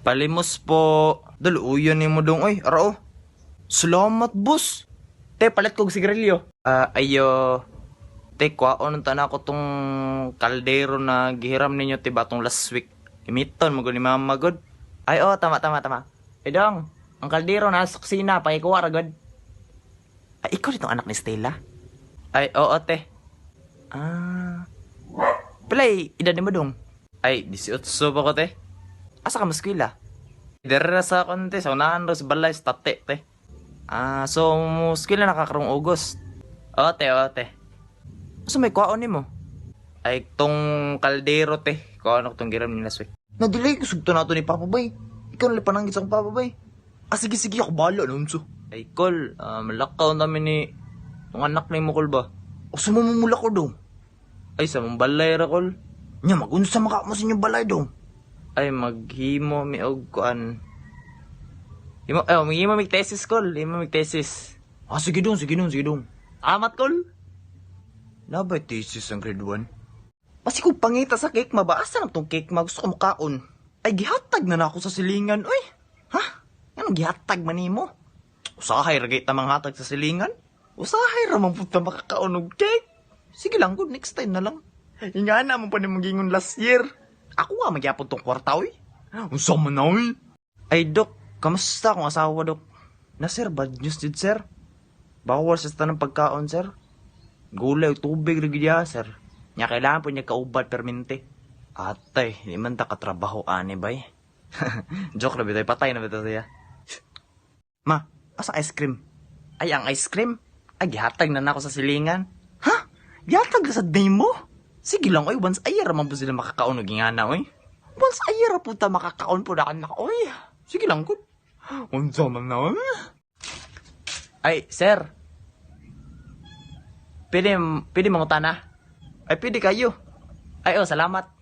Palimos po. Daluoyan nimo, dong, oy. Ara oh. Salamat, boss. Te, palit kog sigarilyo. Ah, ayo. Te, kwaon ta na ako tong kaldero na gihiram ninyo, te ba, tong last week. Gamiton mo ni mama god. Ay, oh, tama, tama, tama. Eh, dong, ang kaldero na sa kusina, pakikuha ra god. Ay, ikaw ditong anak ni Stella? Ay, oo, te. Ah. Pilay edad mo, dong? Ay, 18 pa ko, te. Asa ka maskwila? Dere ra sa kon, te, sa unahan ra sa balay sa tate, te. Ah, so mo-eskwela na ka karong August. Oo, te, oo, te. Asa may kwaon nimo? Ay, tong kaldero, te. Kwaon ako tong giram ni last week. Nadilay ko sugto nato ni Papa Bay. Ikaw na pananggit sa akong Papa Bay. Ah, sige, sige, ako bahala nun so. Ay, Kol, malakaw namin ni tong anak ni mo, Kol ba? O, sumumumula ko dong. Ay, sa mong balay ra, Kol. Nya, magunsa maka mo sa inyong balay, dong? Ay, maghimo mi og kuan. Himo, ay, maghimo mig thesis, Kol. Himo mig thesis. Ah, sige dong, sige dong, sige dong. Amat, Kol. Nabay thesis ang grade 1? Basi kung pangita sa cake ma ba? Asa na tong cake ma? Gusto ko mukaon. Ay, gihatag na nako sa silingan, uy. Ha? Anong gihatag man nimo? Usahay ra gay tamang hatag sa silingan. Usahay ra man pud ta makakaon og cake. Sige lang, good, next time na lang. Ingana mo pa ni mong last year. Ako nga magyapon tong kwarta, uy. Unsa man na, uy? Ay, Dok, kamusta akong asawa, Dok? Na, sir, bad news did, sir. Bawal sa tanang pagkaon, sir. Gulay ug tubig ra gid ya, sir. Nya kailangan po niya kaubad permente. Atay, di man ta katrabaho ani bay. Joke ra bitay, patay na bitaw siya. Ma, asa ice cream? Ay, ang ice cream? Ay, gihatag na nako sa silingan. Ha? Gihatag na sa day mo? Sige lang, oy, once a year man po sila makakaon og ingana, oy. Once a year po ta makakaon po na anak, oy. Sige lang, good. Unsa man na, oy? Ay, sir. Pwede, pwede mangutana? Ay, pwede kayo. Ay, oh, salamat.